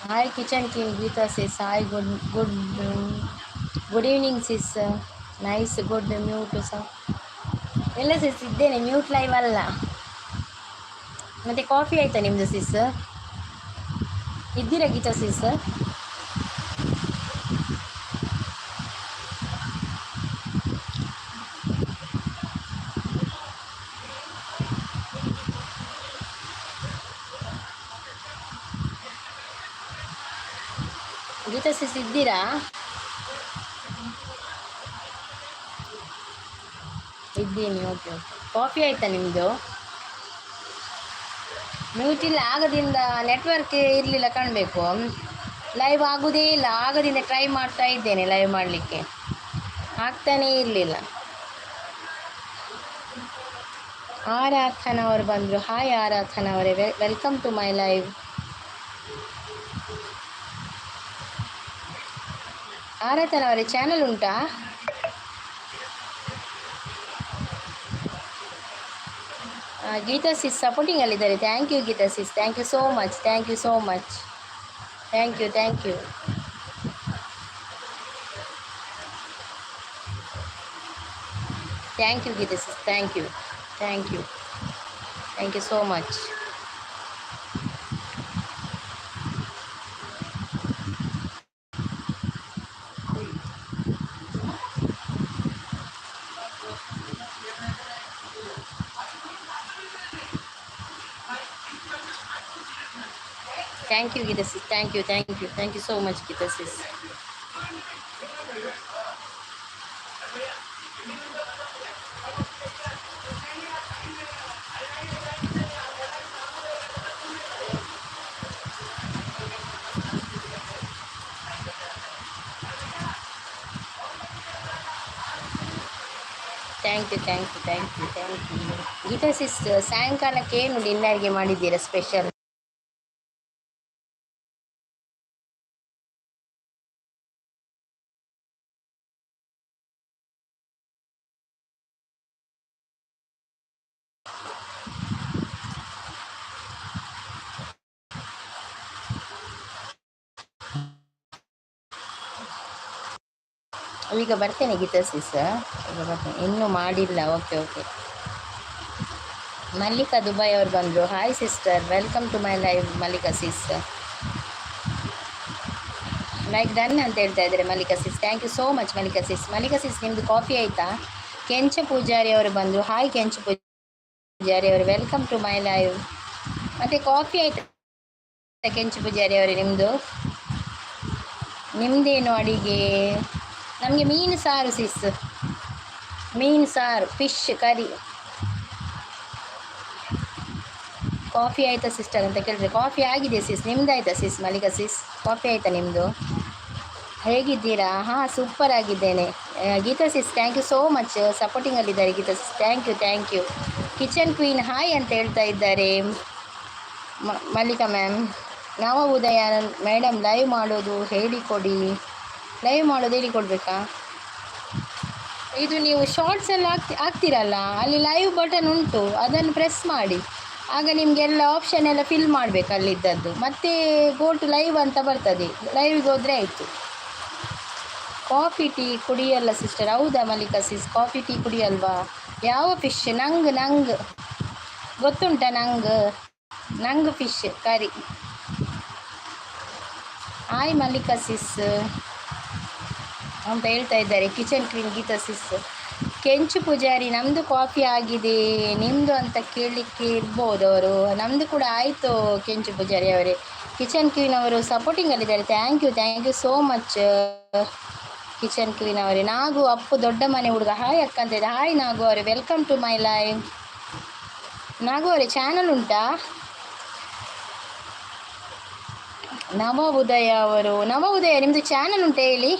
Hi kitchen king Geetha sis, hi, good good good evening sis. Nice, good. Mute ಸಹ ಎಲ್ಲ ಸಿಸ್, ಇದ್ದೇನೆ, mute live ಅಲ್ಲ. ಮತ್ತೆ coffee ಆಯ್ತಾ ನಿಮ್ಮದು ಸಿಸ್? ಇದ್ದೀರಾ ಗೀತಾ ಸಿಸ್? ಗೀತಾ ಸಿಸ್ ಇದ್ದೀರಾ? ಇದ್ದೀನಿ, ಓಕೆ ಓಕೆ. ಕಾಫಿ ಆಯ್ತಾ ನಿಮ್ಮದು? ಮ್ಯೂಟ್ ಇಲ್ಲ, ಆಗದಿಂದ ನೆಟ್ವರ್ಕ್ ಇರಲಿಲ್ಲ ಕಾಣಬೇಕು, ಲೈವ್ ಆಗೋದೇ ಇಲ್ಲ. ಆಗದಿಂದ ಟ್ರೈ ಮಾಡ್ತಾ ಇದ್ದೇನೆ ಲೈವ್ ಮಾಡಲಿಕ್ಕೆ, ಆಗ್ತಾನೇ ಇರಲಿಲ್ಲ. ಆರಾಧನಾ ಅವರು ಬಂದರು. ಹಾಯ್ ಆರಾಧನಾ ಅವರೇ, welcome to my live. ಆರಾಧನಾ ಅವರೇ, ಚಾನಲ್ ಉಂಟಾ? ಗೀತಾ ಸಿಸ್ ಸಪೋರ್ಟಿಂಗ್ ಅಲ್ಲಿದ್ದಾರೆ. Thank you Geetha sis, thank you so much, thank you so much, thank you, thank you, thank you Geetha sis, thank you, thank you, thank you so much. Thank you Geetha sis, thank you, thank you, thank you so much Geetha sis. Thank you, thank you, thank you, thank you Geetha sis. ಸಾಯಂಕಾಲಕ್ಕೆ ಏನು ಡಿನ್ನರ್ಗೆ ಮಾಡಿದ್ದೀರಾ special? ಈಗ ಬರ್ತೇನೆ ಗೀತಾ ಸಿಸ್, ಈಗ ಬರ್ತೇನೆ. ಇನ್ನೂ ಮಾಡಿಲ್ಲ, okay okay. Mallika Dubai ಅವ್ರು ಬಂದರು. Hi sister, welcome to my live Mallika sis. Like done ಅಂತ ಹೇಳ್ತಾ ಇದ್ದಾರೆ Mallika sis. Thank you so much Mallika sis. Mallika sis, ನಿಮ್ಮದು ಕಾಫಿ ಆಯಿತಾ? ಕೆಂಚ ಪೂಜಾರಿ ಅವರು ಬಂದರು. ಹಾಯ್ ಕೆಂಚ ಪೂಜಾರಿ ಅವರು, welcome to my live. ಮತ್ತು ಕಾಫಿ ಆಯಿತಾ ಕೆಂಚ ಪೂಜಾರಿ ಅವರೇ ನಿಮ್ಮದು? ನಿಮ್ಮದೇನು ಅಡಿಗೆ? ನಮಗೆ ಮೀನು ಸಾರು ಸಿಸ್, ಮೀನು ಸಾರು, ಫಿಶ್ ಕರಿ. ಕಾಫಿ ಆಯಿತಾ ಸಿಸ್ಟರ್ ಅಂತ ಕೇಳಿದ್ರೆ, ಕಾಫಿ ಆಗಿದೆ ಸಿಸ್, ನಿಮ್ದು ಆಯಿತಾ ಸಿಸ್? ಮಲ್ಲಿಕಾ ಸಿಸ್, ಕಾಫಿ ಆಯಿತಾ ನಿಮ್ಮದು? ಹೇಗಿದ್ದೀರಾ? ಹಾಂ, ಸೂಪರ್ ಆಗಿದ್ದೇನೆ Gita sis, thank you so much. ಸಪೋರ್ಟಿಂಗಲ್ಲಿದ್ದಾರೆ Geetha sis, thank you, thank you. Kitchen queen hi ಅಂತ ಹೇಳ್ತಾ ಇದ್ದಾರೆ ಮಲ್ಲಿಕಾ ಮ್ಯಾಮ್. ನವ ಉದಯ ಮೇಡಮ್, ಲೈವ್ ಮಾಡೋದು ಹೇಳಿಕೊಡಿ. ಲೈವ್ ಮಾಡೋದು ಹೇಳಿಕೊಡ್ಬೇಕಾ? ಇದು ನೀವು ಶಾರ್ಟ್ಸ್ ಎಲ್ಲ ಹಾಕ್ತೀರಲ್ಲ, ಅಲ್ಲಿ ಲೈವ್ ಬಟನ್ ಉಂಟು, ಅದನ್ನು ಪ್ರೆಸ್ ಮಾಡಿ. ಆಗ ನಿಮಗೆಲ್ಲ ಆಪ್ಷನ್ ಎಲ್ಲ ಫಿಲ್ ಮಾಡಬೇಕು ಅಲ್ಲಿದ್ದದ್ದು. ಮತ್ತೆ ಗೋ ಟು ಲೈವ್ ಅಂತ ಬರ್ತದೆ, ಲೈವ್ಗೆ ಹೋದರೆ ಆಯಿತು. ಕಾಫಿ ಟೀ ಕುಡಿಯಲ್ಲ ಸಿಸ್ಟರ್? ಹೌದಾ ಮಲ್ಲಿಕಾ ಸಿಸ್, ಕಾಫಿ ಟೀ ಕುಡಿಯಲ್ವಾ? ಯಾವ ಫಿಶ್? ನಂಗೆ ನಂಗೆ ಗೊತ್ತುಂಟಾ? ನಂಗೆ ನಂಗೆ fish curry. Hi Mallika sis ಅಂತ ಹೇಳ್ತಾ ಇದ್ದಾರೆ ಕಿಚನ್ ಕ್ವೀನ್ ಗೀತಾ ಸಿಸ್. ಕೆಂಚು ಪೂಜಾರಿ, ನಮ್ಮದು ಕಾಫಿ ಆಗಿದೆ, ನಿಮ್ಮದು ಅಂತ ಕೇಳಲಿಕ್ಕೆ ಇರ್ಬೋದು ಅವರು. ನಮ್ಮದು ಕೂಡ ಆಯಿತು ಕೆಂಚು ಪೂಜಾರಿ ಅವರೇ. ಕಿಚನ್ ಕ್ವೀನ್ ಅವರು ಸಪೋರ್ಟಿಂಗಲ್ಲಿದ್ದಾರೆ. Thank you, thank you so much kitchen queen ಅವರೇ. ನಾಗು ಅಪ್ಪು ದೊಡ್ಡ ಮನೆ ಹುಡುಗ ಹಾಯ್ ಅಕ್ಕ ಅಂತ ಇದೆ. ಹಾಯ್ ನಾಗು ಅವರೇ, welcome to my live. Nagu ಅವರೇ, ಚಾನಲ್ ಉಂಟಾ? ನವ ಉದಯ ಅವರು, ನವ ಉದಯ, ನಿಮ್ಮದು ಚಾನಲ್ ಉಂಟಾ ಹೇಳಿ.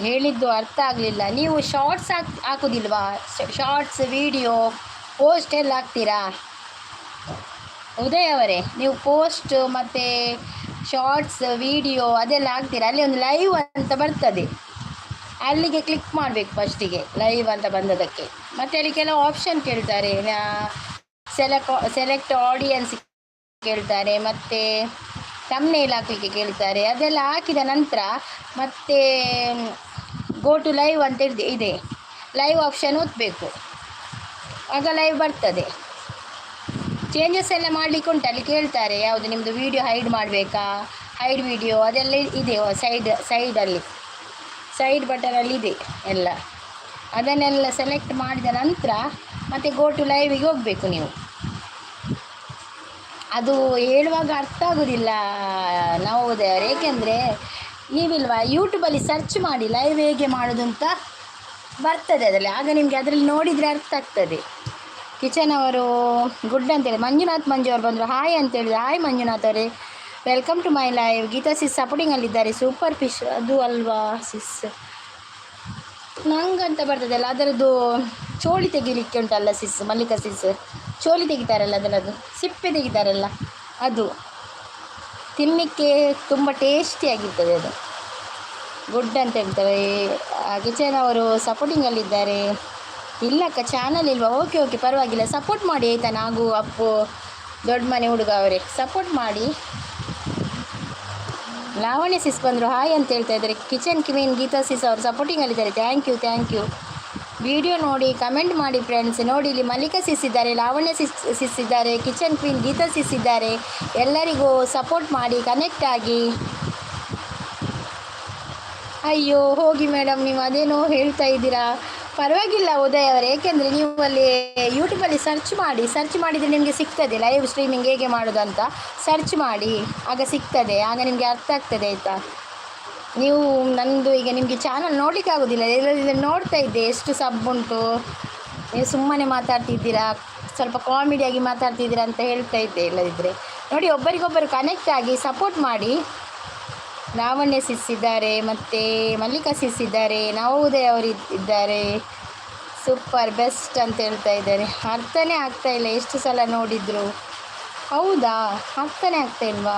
ಹೇಳಿದ್ದು ಅರ್ಥ ಆಗಲಿಲ್ಲ. ನೀವು ಶಾರ್ಟ್ಸ್ ಹಾಕುದಿಲ್ವಾ? ಶಾರ್ಟ್ಸ್ ವಿಡಿಯೋ ಪೋಸ್ಟ್ ಎಲ್ಲ ಹಾಕ್ತೀರಾ ಉದಯ್ ಅವರೇ? ನೀವು ಪೋಸ್ಟ್ ಮತ್ತು ಶಾರ್ಟ್ಸ್, ವಿಡಿಯೋ ಅದೆಲ್ಲ ಹಾಕ್ತೀರಾ. ಅಲ್ಲಿ ಒಂದು ಲೈವ್ ಅಂತ ಬರ್ತದೆ. ಅಲ್ಲಿಗೆ ಕ್ಲಿಕ್ ಮಾಡಬೇಕು ಫಸ್ಟಿಗೆ, ಲೈವ್ ಅಂತ ಬಂದದಕ್ಕೆ. ಮತ್ತು ಅಲ್ಲಿ ಕೆಲವು ಆಪ್ಷನ್ ಕೇಳ್ತಾರೆ. ಸೆಲೆಕ್ಟ್ ಸೆಲೆಕ್ಟ್ ಆಡಿಯನ್ಸ್ ಕೇಳ್ತಾರೆ, ಮತ್ತು ಥಂಬ್ನೇಲ್ ಹಾಕಲಿಕ್ಕೆ ಕೇಳ್ತಾರೆ. ಅದೆಲ್ಲ ಹಾಕಿದ ನಂತರ ಮತ್ತೆ ಗೋ ಟು ಲೈವ್ ಅಂತ ಇದೆ ಇದೆ ಲೈವ್ ಆಪ್ಷನ್ ಒತ್ತಬೇಕು. ಆಗ ಲೈವ್ ಬರ್ತದೆ. ಚೇಂಜಸ್ ಎಲ್ಲ ಮಾಡಲಿಕ್ಕೆ ಉಂಟು. ಅಲ್ಲಿ ಕೇಳ್ತಾರೆ, ಯಾವುದು ನಿಮ್ಮದು ವೀಡಿಯೋ ಹೈಡ್ ಮಾಡಬೇಕಾ, ಹೈಡ್ ವೀಡಿಯೋ ಅದೆಲ್ಲ ಇದೆ. ಸೈಡಲ್ಲಿ, ಸೈಡ್ ಬಟನಲ್ಲಿ ಇದೆ ಎಲ್ಲ. ಅದನ್ನೆಲ್ಲ ಸೆಲೆಕ್ಟ್ ಮಾಡಿದ ನಂತರ ಮತ್ತೆ ಗೋ ಟು ಲೈವಿಗೆ ಹೋಗಬೇಕು ನೀವು. ಅದು ಹೇಳುವಾಗ ಅರ್ಥ ಆಗೋದಿಲ್ಲ ನಾವು, ಏಕೆಂದರೆ ನೀವಿಲ್ವಾ, ಯೂಟ್ಯೂಬಲ್ಲಿ ಸರ್ಚ್ ಮಾಡಿ, ಲೈವ್ ಹೇಗೆ ಮಾಡೋದು ಅಂತ ಬರ್ತದೆ ಅದರಲ್ಲಿ. ಆಗ ನಿಮಗೆ ಅದರಲ್ಲಿ ನೋಡಿದರೆ ಅರ್ಥ ಆಗ್ತದೆ. ಕಿಚನ್ ಅವರು ಗುಡ್ ಅಂತೇಳಿ. ಮಂಜುನಾಥ್ ಮಂಜು ಅವರು ಬಂದರು, ಹಾಯ್ ಅಂತೇಳಿ. ಹಾಯ್ ಮಂಜುನಾಥ್ ಅವರೇ, welcome to my live. Geetha sis ಸಪೋರ್ಟಿಂಗಲ್ಲಿದ್ದಾರೆ. Super fish ಅದು ಅಲ್ವಾ ಸಿಸ್? ನಂಗಂತ ಬರ್ತದಲ್ಲ, ಅದರದ್ದು ಚೋಳಿ ತೆಗಿಲಿಕ್ಕೆ ಉಂಟಲ್ಲ ಸಿಸ್, ಮಲ್ಲಿಕಾ ಸಿಸ್, ಚೋಳಿ ತೆಗಿತಾರಲ್ಲ, ಅದರದ್ದು ಸಿಪ್ಪೆ ತೆಗಿತಾರಲ್ಲ, ಅದು ತಿನ್ನಲಿಕ್ಕೆ ತುಂಬ ಟೇಸ್ಟಿಯಾಗಿರ್ತದೆ ಅದು. ಗುಡ್ ಅಂತ ಹೇಳ್ತಾರೆ. ಕಿಚನ್ ಅವರು ಸಪೋರ್ಟಿಂಗಲ್ಲಿದ್ದಾರೆ. ಇಲ್ಲಕ್ಕ, ಚಾನಲ್ ಇಲ್ವಾ? ಓಕೆ ಓಕೆ, ಪರವಾಗಿಲ್ಲ. ಸಪೋರ್ಟ್ ಮಾಡಿ ಆಯಿತಾ? ನಾಗು, ಅಪ್ಪು, ದೊಡ್ಡ ಮನೆ ಹುಡುಗ ಅವರೇ, ಸಪೋರ್ಟ್ ಮಾಡಿ. ಲಾವಣ್ಯ ಸಿಸ್ ಬಂದರು, ಹಾಯ್ ಅಂತ ಹೇಳ್ತಾ ಇದ್ದಾರೆ. ಕಿಚನ್ ಕ್ವೀನ್ ಗೀತಾ ಸಿಸ್ ಅವರು ಸಪೋರ್ಟಿಂಗಲ್ಲಿದ್ದಾರೆ. Thank you, thank you. Video ನೋಡಿ ಕಮೆಂಟ್ ಮಾಡಿ ಫ್ರೆಂಡ್ಸ್. ನೋಡಿ, ಇಲ್ಲಿ ಮಲ್ಲಿಕಾ ಸಿಸ್ ಇದ್ದಾರೆ, ಲಾವಣ್ಯ ಸಿಸ್ ಸಿಸ್ ಇದ್ದಾರೆ, ಕಿಚನ್ ಕ್ವೀನ್ ಗೀತಾ ಸಿಸ್ ಇದ್ದಾರೆ. ಎಲ್ಲರಿಗೂ ಸಪೋರ್ಟ್ ಮಾಡಿ, ಕನೆಕ್ಟ್ ಆಗಿ. ಅಯ್ಯೋ ಹೋಗಿ ಮೇಡಮ್, ನೀವು ಅದೇನೋ ಹೇಳ್ತಾ ಇದ್ದೀರಾ. ಪರವಾಗಿಲ್ಲ ಉದಯ್ ಅವರೇ, ಏಕೆಂದರೆ ನೀವು ಅಲ್ಲಿ ಯೂಟ್ಯೂಬಲ್ಲಿ ಸರ್ಚ್ ಮಾಡಿ. ಸರ್ಚ್ ಮಾಡಿದರೆ ನಿಮಗೆ ಸಿಗ್ತದೆ. ಲೈವ್ ಸ್ಟ್ರೀಮಿಂಗ್ ಹೇಗೆ ಮಾಡೋದು ಅಂತ ಸರ್ಚ್ ಮಾಡಿ, ಆಗ ಸಿಗ್ತದೆ. ಆಗ ನಿಮಗೆ ಅರ್ಥ ಆಗ್ತದೆ, ಆಯಿತಾ? ನೀವು ನನ್ನದು ಈಗ ನಿಮಗೆ ಚಾನಲ್ ನೋಡಲಿಕ್ಕೆ ಆಗೋದಿಲ್ಲ. ಇಲ್ಲದಿದ್ದರೆ ನೋಡ್ತಾ ಇದ್ದೆ ಎಷ್ಟು ಸಬ್ ಉಂಟು. ನೀವು ಸುಮ್ಮನೆ ಮಾತಾಡ್ತಿದ್ದೀರಾ, ಸ್ವಲ್ಪ ಕಾಮಿಡಿಯಾಗಿ ಮಾತಾಡ್ತಿದ್ದೀರಾ ಅಂತ ಹೇಳ್ತಾ ಇದ್ದೆ ಇಲ್ಲದಿದ್ದರೆ. ನೋಡಿ, ಒಬ್ಬರಿಗೊಬ್ಬರು ಕನೆಕ್ಟ್ ಆಗಿ ಸಪೋರ್ಟ್ ಮಾಡಿ. ಲಾವಣ್ಯ ಸಿಸ್ ಇದ್ದಾರೆ, ಮತ್ತು ಮಲ್ಲಿಕಾ ಸಿಸ್ ಇದ್ದಾರೆ, ನವೋದಯ ಅವರು ಇದ್ದಾರೆ. ಸೂಪರ್, ಬೆಸ್ಟ್ ಅಂತ ಹೇಳ್ತಾ ಇದ್ದಾರೆ. ಅರ್ಥನೇ ಆಗ್ತಾ ಇಲ್ಲ, ಎಷ್ಟು ಸಲ ನೋಡಿದರು. ಹೌದಾ? ಅರ್ಥನೇ ಆಗ್ತಾ ಇಲ್ವಾ?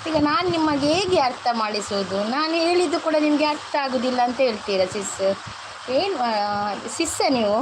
ಈಗ ನಾನು ನಿಮಗೆ ಹೇಗೆ ಅರ್ಥ ಮಾಡಿಸೋದು? ನಾನು ಹೇಳಿದ್ದು ಕೂಡ ನಿಮಗೆ ಅರ್ಥ ಆಗೋದಿಲ್ಲ ಅಂತ ಹೇಳ್ತೀರಾ ಸಿಸ್? ಏನು ಸಿಸ್ಸ ನೀವು?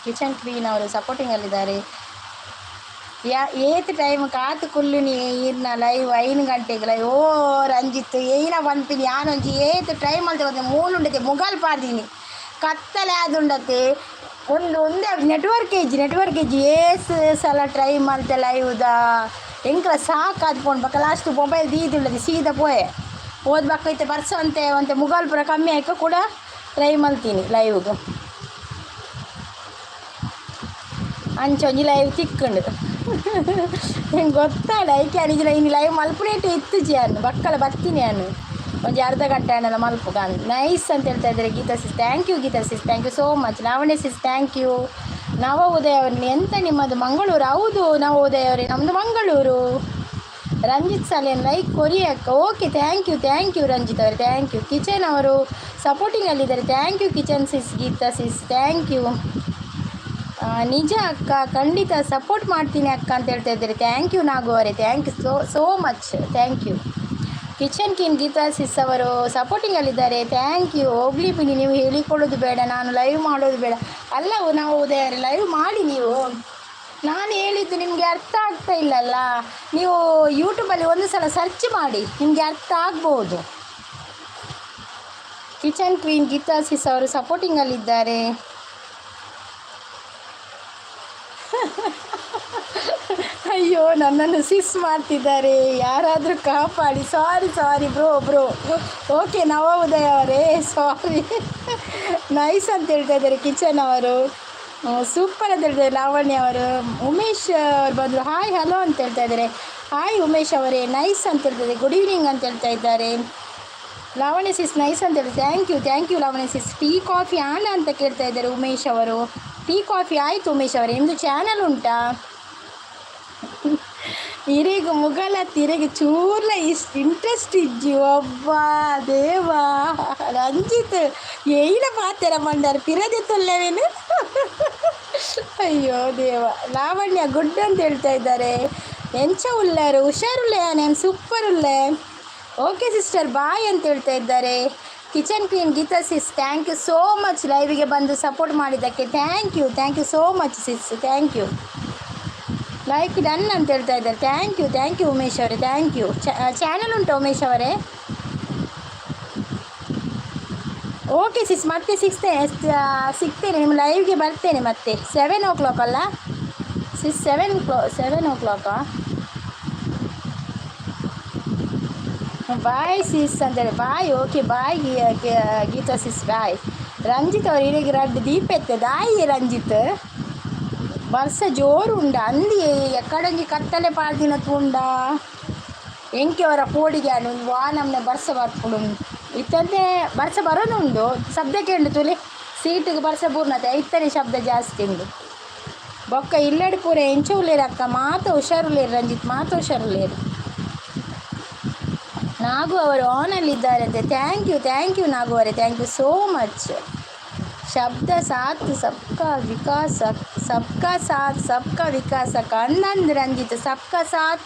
ಕಿಚನ್ ಕ್ವೀನ್ ಅವರು ಸಪೋರ್ಟಿಂಗಲ್ಲಿದ್ದಾರೆ. ಯಾ ಏತ್ ಟೈಮ್ ಕಾತು ಕುಲ್ಲುನಿ ಈರ್ನ ಲೈವ್? 5 ಗಂಟೆಗೆ ಲೈವ್. ಓ ರಂಜಿತ್, ಏನ ಪನ್ಪಿನಿ? ಯಾನೊಂಜಿ ಏತ್ ಟೈಮ್ ಅಲ್ತೆ ಗೊತ್ತೆ? ಮೂಲುಂಡತೆ ಮುಗಲ್ ಪಾರ್ದಿನಿ. ಕತ್ತಲೆ ಆದುಂಡತೆ. ಒಂದು ಒಂದೇ ನೆಟ್ವರ್ಕ್ ಇಜ್ಜಿ, ನೆಟ್ವರ್ಕ್ ಇಜ್ಜಿ. ಏಸ್ ಸಲ ಟ್ರೈ ಮಲ್ತೆ ಲೈವ್ದ, ಎಂಕ್ಲ ಸಾಕಾದ್ ಪೋಂಡು. ಬೊಕ ಲಾಸ್ಟ್ ಮೊಬೈಲ್ ದೀದುಂಡತೆ, ಸೀದಾ ಪೋಯೆ. ಪೋದ್ ಬೊಕ್ಕ ಇತ್ತೆ ಬರ್ಸ ಒಂತೆ ಒಂತೆ ಮುಗಲ್ ಪೂರ ಕಮ್ಮಿ ಆಯ್ಕ ಕೂಡ ಟ್ರೈ ಮಲ್ತೀನಿ ಲೈವ್ಗೆ. ಅಂಚ ಒಂಜಿ ಲೈವ್ ತಿಕ್ಕುಂಡು. ಎಂಕ್ ಗೊತ್ತಾಂಡ ಐಕೆ ಅನಿಜಿನ ಇನಿ ಲೈವ್ ಮಲ್ಪುನೇಟೆ ಇತ್ತುಜಿ ಅನ್ನು. ಬಕ್ಕಲ ಬತ್ತೀನಿ ಅನ್ನು, ಒಂಜಿ ಅರ್ಧ ಗಂಟೆ ಆಂಡಲ ಮಲ್ಪುಗ. ನೈಸ್ ಅಂತ ಹೇಳ್ತಾ ಇದ್ದಾರೆ Gita sis. Thank you Geetha sis, thank you so much. Lavanya sis, thank you. ನವ ಉದಯ ಅವರು, ಎಂತ ನಿಮ್ಮದು ಮಂಗಳೂರು? ಹೌದು ನವೋದಯ ಅವರೇ, ನಮ್ಮದು ಮಂಗಳೂರು. ರಂಜಿತ್ ಸಾಲಿಯನ್ ಲೈಕ್ ಕೊರಿಯಕ್ಕ. Okay, thank you, thank you Ranjit ಅವರೇ, thank you. Kitchen ಅವರು ಸಪೋರ್ಟಿಂಗಲ್ಲಿದ್ದಾರೆ. Thank you kitchen sis, Geetha sis, thank you. ನಿಜ ಅಕ್ಕ, ಖಂಡಿತ ಸಪೋರ್ಟ್ ಮಾಡ್ತೀನಿ ಅಕ್ಕ ಅಂತ ಹೇಳ್ತಾ ಇದ್ದಾರೆ. Thank you Nagu ಅವರೇ, thank you so so much, thank you. Kitchen king Geetha sis ಅವರು ಸಪೋರ್ಟಿಂಗಲ್ಲಿದ್ದಾರೆ. Thank you. ಹೋಗ್ಲಿ ಬಿಡಿ, ನೀವು ಹೇಳಿಕೊಳ್ಳೋದು ಬೇಡ, ನಾನು ಲೈವ್ ಮಾಡೋದು ಬೇಡ. ಅಲ್ಲ, ನಾವು ಉದಯ ಲೈವ್ ಮಾಡಿ ನೀವು. ನಾನು ಹೇಳಿದ್ದು ನಿಮಗೆ ಅರ್ಥ ಆಗ್ತಾ ಇಲ್ಲಲ್ಲ. ನೀವು ಯೂಟ್ಯೂಬಲ್ಲಿ ಒಂದು ಸಲ ಸರ್ಚ್ ಮಾಡಿ, ನಿಮಗೆ ಅರ್ಥ ಆಗ್ಬೋದು. ಕಿಚನ್ ಕ್ವೀನ್ ಗೀತಾ ಸಿಸ್ ಅವರು ಸಪೋರ್ಟಿಂಗಲ್ಲಿದ್ದಾರೆ. ಅಯ್ಯೋ, ನನ್ನನ್ನು ಸಿಸ್ ಮಾಡ್ತಿದ್ದಾರೆ, ಯಾರಾದರೂ ಕಾಪಾಡಿ. Sorry, sorry bro, bro. Okay, Navodaya ಅವರೇ, ಸಾರಿ. ನೈಸ್ ಅಂತ ಹೇಳ್ತಾ ಇದ್ದಾರೆ ಕಿಚನ್ ಅವರು. ಸೂಪರ್ ಅಂತ ಹೇಳ್ತಾರೆ ಲಾವಣ್ಯ ಅವರು. ಉಮೇಶ್ ಅವರು ಬಂದರು. ಹಾಯ್, ಹಲೋ ಅಂತ ಹೇಳ್ತಾ ಇದ್ದಾರೆ. ಹಾಯ್ ಉಮೇಶ್ ಅವರೇ. ನೈಸ್ ಅಂತ ಹೇಳ್ತಿದ್ದಾರೆ. ಗುಡ್ ಈವ್ನಿಂಗ್ ಅಂತ ಹೇಳ್ತಾ ಇದ್ದಾರೆ. ಲಾವಣ್ಯ ಸಿಸ್ ನೈಸ್ ಅಂತ ಹೇಳಿ. Thank you, thank you Lavanya sis. Tea coffee ಆಂಡ ಅಂತ ಕೇಳ್ತಾ ಇದ್ದಾರೆ ಉಮೇಶ್ ಅವರು. ಟೀ ಕಾಫಿ ಆಯಿತು ಉಮೇಶ್ ಅವರೇ. ನಿಮ್ಮದು ಚಾನಲ್ ಉಂಟಾ? ಇರೆಗ್ ಮುಗಲತ್ತ್, ಇರೆಗ್ ಚೂರ್ಲ ಇಷ್ಟು ಇಂಟ್ರೆಸ್ಟ್ ಇಜ್ಜಿ. ಒಬ್ಬ ದೇವಾ, ರಂಜಿತ್ ಏಯ್ನ ಪಾತೆರ ಮಂಡಾರ ಪಿರದೆ ತುಲ್ಲೆವೇನು? ಅಯ್ಯೋ ದೇವ. ಲಾವಣ್ಯ ಗುಡ್ ಅಂತ ಹೇಳ್ತಾ ಇದ್ದಾರೆ. ಎಂಚ ಉಲ್ಲಾರು? ಹುಷಾರುಲ್ಲೆ, ನಾನು ಸೂಪರ್ ಉಲ್ಲೆ. ಓಕೆ ಸಿಸ್ಟರ್, ಬಾಯ್ ಅಂತ ಹೇಳ್ತಾ ಇದ್ದಾರೆ kitchen queen Geetha sis. Thank you so much ಲೈವಿಗೆ ಬಂದು ಸಪೋರ್ಟ್ ಮಾಡಿದ್ದಕ್ಕೆ. Thank you, thank you so much sis, thank you. Like done ಅಂತ ಹೇಳ್ತಾ ಇದ್ದಾರೆ. Thank you, thank you Umesh ಅವರೇ, thank you. Channel ಉಂಟಾ ಉಮೇಶ್ ಅವರೇ? ಓಕೆ ಸಿಸ್, ಮತ್ತೆ ಸಿಗ್ತೇನೆ, ಸಿಗ್ತೇನೆ. ನಿಮ್ಮ ಲೈವ್ಗೆ ಬರ್ತೇನೆ ಮತ್ತೆ. 7 ಓ ಕ್ಲಾಕ್ ಅಲ್ಲ ಸಿಸ್? 7 ಓ ಕ್ಲಾಕಾ? ಬಾಯ್ ಸಿಸ್ ಅಂತೇಳಿ. Bye, okay, bye Geetha sis, bye. Ranjith ಅವರು ಇಲ್ಲಿಗೆ ರಡ್ಡು ದೀಪ ಎತ್ತದಾಯಿ. ರಂಜಿತ್, ಬರ್ಸ ಜೋರು ಉಂಡ ಅಂದಿ. ಎಕ್ಕಡಂಜಿ ಕತ್ತಲೆ ಪಾಡ್ದಿನ ತೂಂಡ ಎಂಕೆವರ ಪೋಡಿಗೆ ಒಂದು ವಾ ನಮ್ನೆ ಬರ್ಸ ಬರ್ಪುಡು ಇತ್ತಂತೆ. ಬರ್ಸ ಬರೋನುಂಡು ಶಬ್ದ ಕೇಂಡು ತುಲಿ. ಸೀಟಿಗೆ ಬರ್ಸ ಬೂರ್ನತೆ ಇತ್ತನೆ ಶಬ್ದ ಜಾಸ್ತಿ ಉಂಡು. ಬೊಕ್ಕ ಇಲ್ಲಡೆ ಪೂರ ಎಂಚ ಉಲ್ಲೇರು ಅಕ್ಕ? ಮಾತ ಹುಷಾರುಲ್ಲೇರು ರಂಜಿತ್, ಮಾತ ಹುಷಾರುಲ್ಲೇರು. ನಾಗು ಅವರು ಆನಲ್ಲಿದ್ದಾರಂತೆ. Thank you, thank you Nagu ಅವರೇ, thank you so much. ಶಬ್ದ ಸಾಥ್ ಸಬ್ಕಾ ವಿಕಾಸ, ಸಬ್ಕಾ ಸಾಥ್ ಸಬ್ಕಾ ವಿಕಾಸ. ಅಂದಂದು ರಂಜಿತ್, ಸಬ್ಕಾ ಸಾಥ್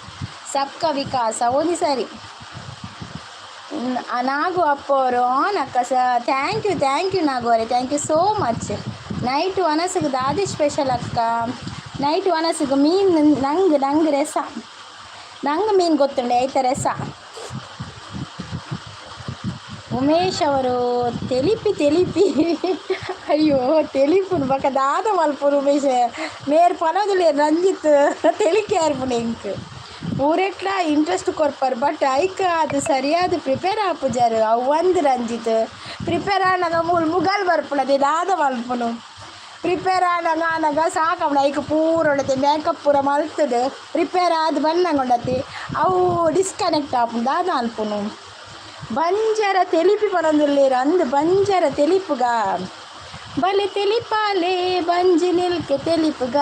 ಸಬ್ಕಾ ವಿಕಾಸ. ಒಂದು ಸರಿ ನಾಗು ಅಪ್ಪ ಅವರು ಆನ್ ಅಕ್ಕ ಸ. Thank you, thank you Nagu ಅವರೇ, thank you so much. Night ವನಸಿಗೆ ದಾದಿ ಸ್ಪೆಷಲ್ ಅಕ್ಕ? ನೈಟ್ ವನಸಿಗೆ ಮೀನು, ನಂಗೆ ನಂಗೆ ರಸ, ನಂಗೆ ಮೀನು ಗೊತ್ತುಂಡೆ ಐತ ರಸ. ಉಮೇಶ್ ಅವರು ತೆಲಿಪಿ ತೆಲಿಪಿ. ಅಯ್ಯೋ, ತೆಲಿಪುನು ಬೊಕ ದಾದ ಮಲ್ಪುನು ಉಮೇಶ್? ಮೇರ್ ಪನೊಂದುಲ್ಲೆರ್ ರಂಜಿತ್, ತೆಲಿಕೆ ಆರ್ಪುಂಡು ಎಂಕ್. ಪೂರೆಟ್ಲ ಇಂಟ್ರೆಸ್ಟ್ ಕೊರ್ಪರ್, ಬಟ್ ಐಕ್ ಅದು ಸರಿಯಾದ ಪ್ರಿಪೇರ್ ಆಪುಜಾರ್. ಅವು ಒಂದು ರಂಜಿತ್, ಪ್ರಿಪೇರ್ ಆನಗ ಮೂಲು ಮುಗಲ್ ಬರ್ಪುಂಡು. ದಾದ ಮಲ್ಪುನು? ಪ್ರಿಪೇರ್ ಆನಗ ಆನಗ ಸಾಕಾಪುಂಡು. ಐಕ್ ಪೂರ ಉಂಡತೆ ಮೇಕಪ್ ಪೂರ ಮಲ್ತುದು ಪ್ರಿಪೇರ್ ಆದ್ ಬನ್ನಗ ಉಂಡತಿ ಅವು ಡಿಸ್ಕನೆಕ್ಟ್ ಆಪುಂಡು. ದಾದ ಮಲ್ಪುನು? ಬಂಜರ ತೆಲಿಪಿ ಪನೊಂದುಲ್ಲೆರ್. ಅಂದ್ ಬಂಜರ ತೆಲಿಪುಗ, ಬಲೆ ತೆಲಿಪಾಲೆ ಬಂಜಿ ನಿಲ್ಕೆ ತೆಲಿಪುಗ.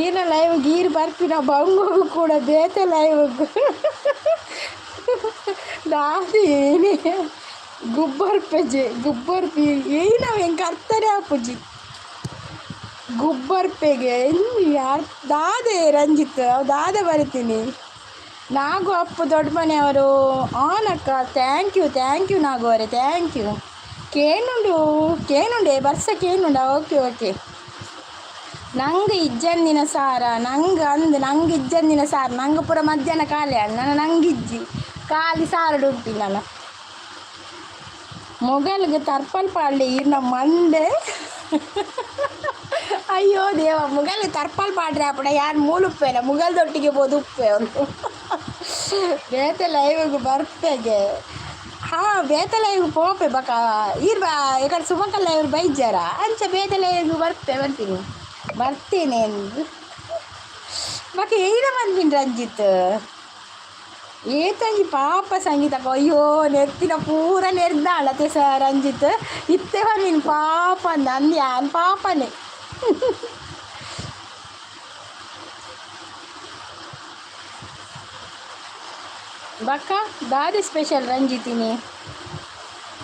ಈನ ಲೈವ್ ಗೀರ್ ಬರ್ಪಿನ ಬಂಗೋಗು ಕೂಡ ಬೇತೆ ಲೈವ್ ದಾದಿ ಗುಬ್ಬರ್ಪೆಜೆ ಗುಬ್ಬರ್ಪಿ ಏನವ ಎಂಕ್ ಅರ್ಥನೇ ಆಪುಜಿ. ಗುಬ್ಬರ್ಪೆಗೆ ಯಾರ್ ದಾದೆ ರಂಜಿತ್? ಅವು ದಾದ ಬರಿತೀನಿ. ನಾಗು ಅಪ್ಪು ದೊಡ್ಡ ಮನೆಯವರು ಆನ್ ಅಕ್ಕ. Thank you, thank you Nagu ಅವರೇ, thank you. ಕೇನುಂಡು ಕೇನುಂಡೆ ಬರ್ಸ ಕೇನುಂಡ. Okay okay. ನಂಗೆ ಇಜ್ಜಂದಿನ ಸಾರ ನಂಗೆ ಅಂದ್, ನಂಗೆ ಇಜ್ಜಂದಿನ ಸಾರು. ನಂಗೆ ಪೂರ ಮಧ್ಯಾಹ್ನ ಖಾಲಿ ನನ್ನ. ನಂಗೆ ಇಜ್ಜಿ, ಖಾಲಿ ಸಾರು ಉಂಟಿ. ನಾನು ಮೊಗಲ್ಗೆ ತರ್ಪಲ್ ಪಾಡ್ಲಿ ಈರ್ನ ಮಂಡೆ. ಅಯ್ಯೋ ದೇವ, ಮುಗಲ್ ತರ್ಪಲ್ ಪಾಡ್ರೆ ಅಪ್ಪಡ ಯಾರು ಮೂಲುಪ್ಪೇನ ಮುಗಲ್ದೊಟ್ಟಿಗೆ ಬೋದು ಉಪ್ಪೆ ಅವನು. ಬೇತೆ ಲೈವ್ಗೆ ಬರ್ಪೆಗೆ. ಹಾಂ, ಬೇತೆ ಲೈವ್ ಪೋಪೆ ಬಕ ಈರ್ ಬಾ. ಈ ಸುಮಕಲ್ಲ ಇವ್ರು ಬೈಜಾರ ಅಂಚ ಬೇತೆ ಲೈವ್ಗೆ ಬರ್ಪೆ. ಬರ್ತೀನಿ, ಬರ್ತೇನೆ ಎಂದು. ಬಕ ಏನ ಬಂದಿನಿ ರಂಜಿತ್? ಏತಂಜಿ ಪಾಪ ಸಂಗೀತ. ಅಯ್ಯೋ, ನೆತ್ತಿನ ಪೂರ ನೆರ್ದಾಳತೆ ಸ ರಂಜಿತ್. ಇತ್ತೆ ಬಂದಿನಿ ಪಾಪ ಅಂದ ಅಂದ್ ಯಾನ್ ಪಾಪನೇ. ಬಕ್ಕ ದಾದಿ ಸ್ಪೆಷಲ್ ರಂಜಿತಿನಿ?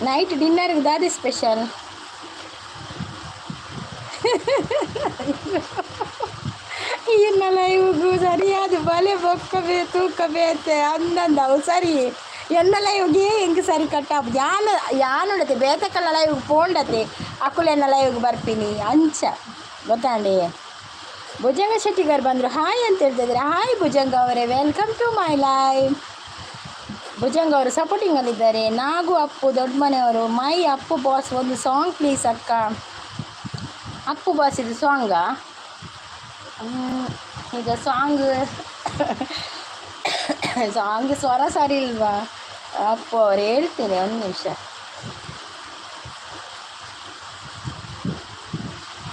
ನೈಟ್ ಡಿನ್ನರ್ಗೆ ದಾದಿ ಸ್ಪೆಷಲ್? ಈರ್ನ ಲೈವ್ಗೂ ಸರಿಯಾದ. ಬಲೆ ಬೊಕ್ಕ ಬೇ ತೂಕ ಬೇತೆ ಅಂದಂದ ಅವು ಸರಿ. ಎನ್ನ ಲೈವ್ಗೆ ಎಂಕ್ ಸರಿ ಕಟ್ ಆಪುಜಿ. ಯಾನ್ ಯಾನುಡತೆ ಬೇತಕಲ್ಲ ಲೈವ್ ಪೋಂಡತೆ ಅಕುಲೆನ್ನ ಲೈವ್ಗೆ ಬರ್ಪಿನಿ ಅಂಚ ಗೊತ್ತಾಂಡೆ. ಭುಜಂಗ ಶೆಟ್ಟಿಗಾರ್ ಬಂದರು, ಹಾಯ್ ಅಂತ ಹೇಳ್ತಿದ್ದಾರೆ. ಹಾಯ್ ಭುಜಂಗ ಅವರೇ, welcome to my live. Bhujanga ಅವರು ಸಪೋರ್ಟಿಂಗಲ್ಲಿದ್ದಾರೆ. ನಾಗು ಅಪ್ಪು ದೊಡ್ಡ ಮನೆಯವರು, ಮೈ ಅಪ್ಪು ಬಾಸ್ ಒಂದು ಸಾಂಗ್ ಪ್ಲೀಸ್ ಅಕ್ಕ. ಅಪ್ಪು ಬಾಸ್ ಇದು ಸಾಂಗಾ? ಈಗ ಸಾಂಗ್ ಸಾಂಗ್ ಸ್ವರ ಸರಿ ಇಲ್ವಾ ಅಪ್ಪು ಅವ್ರು? ಹೇಳ್ತೇನೆ, ಒಂದು ನಿಮಿಷ.